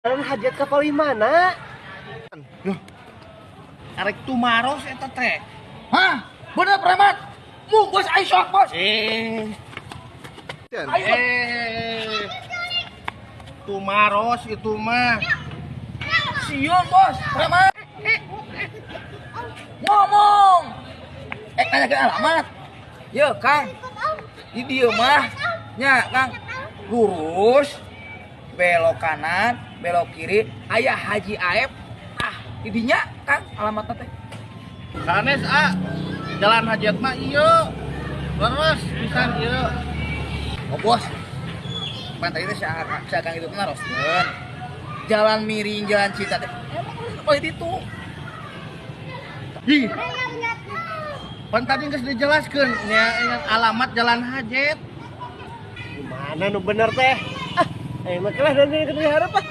Jalan hajat ka palih mana? Duh. Arek tumaros eta teh. Hah? Bener preman. Mu bos aing sok bos. Eh, Ayo. eh. Tumaros itu mah. Sieun bos, preman. Ngomong. Eh nanya ke alamat. Yo, Kang. Di dieu mah nya, Kang. Lurus, belok kanan, belok kiri, aya Haji Aep. Ah, di dinya, Kang, alamatna teh. Sanes a. Jalan hajat mah ieu. Leres pisan ieu. Oh, bos. Pan tadi teh si Akang itu naroskeun. Jalan miring, jalan cinta teh. Emang lurus ke ditu. Ih. Pan tadi geus dijelaskeun nya alamat jalan hajat. Gimana nu bener teh? Ah, aing mah kelah dan ke diharap ah.